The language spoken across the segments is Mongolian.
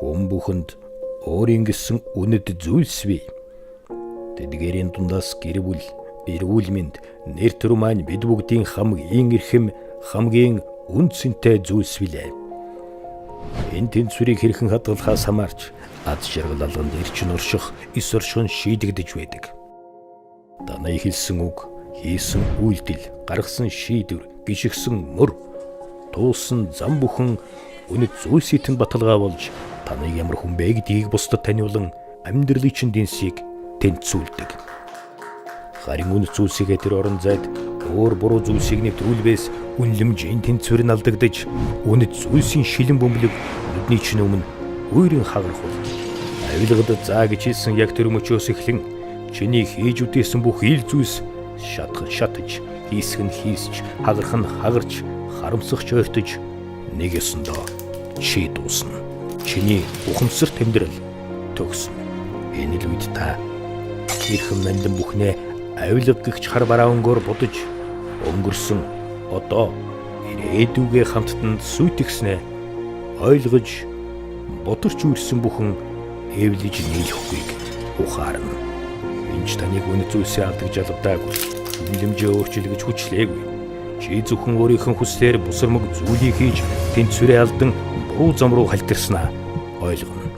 Хүн бүхэнд өөрийн гэсэн үнэт зүйлс бий. Тэдгээрийн дундаас гэр бүл, эрүүл мэнд, нэр төр маань бид бүгдийн хамгийн эрхэм, хамгийн үн цэнтэй зүйлс билээ. Энэ тэнцвэрийг хэрхэн хадгалахаас хамаарч аз жаргал алганд эрчин орших, эс орших нь шийдэгдэж байдаг. Танай хэлсэн үг, хийсэн үйлдэл, гаргасан шийдвэр, гიშгсэн мөр, туулсан зам бүхэн үнэт зүйлсийн баталгаа болж таныг ямар хүн бэ гэдгийг бусдад таниулан амьдралын чинь дэнсийг тэнцвүүлдэг. Харин үнэт зүйлсийг тэр орон зайд өөр буруу зүйлсийг нэвтрүүлбээс үнэлэмжийн тэнцвэр нь алдагдаж, үнэт зүйлсийн шилэн бөмбөлөг нүдний чинь өмнө үерийн хагарах болно. Авилгад заа гэж хэлсэн яг тэр мөчөөс эхлэн чиний хийж үдээсэн бүх ил зүйлс шатах шатаж, хийсэх нь хийсч, хагарах нь хагарч, харамсах ч ойртож нэг ёсондоо чи дуусна. Чиний ухамсарт амьдрал төгснө. Энэ л үед та эрхэм нандин бүхнээ авилга гэгч хар бараа өнгөөр будаж өнгөрсөн одоо ирээдүгээ хамттан сүйтгэснээ ойлгож бодорч үрсэн бүхэн эвлэж нийлэхгүйг ухаарна. Энд таныг үнэт зүйлсээ алдаж алавдаагүй. Үнэлэмжээ өөрчил гэж хүчлээгүй. Чи зөвхөн өөрийнхөө хүслээр бусармаг зүйлийг хийж тэнцвэрээ алдан буруу зам руу халтирснаа ойлгоно.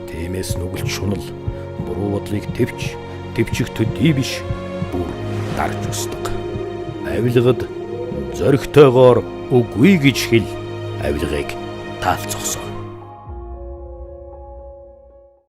Тиймээс нүгэлт шунал буруу бодлыг төвч, төвчих төдий биш бүр дарж устга. Авилгад зоригтойгоор үгүй гэж хэл, авилгыг таалцогсоо.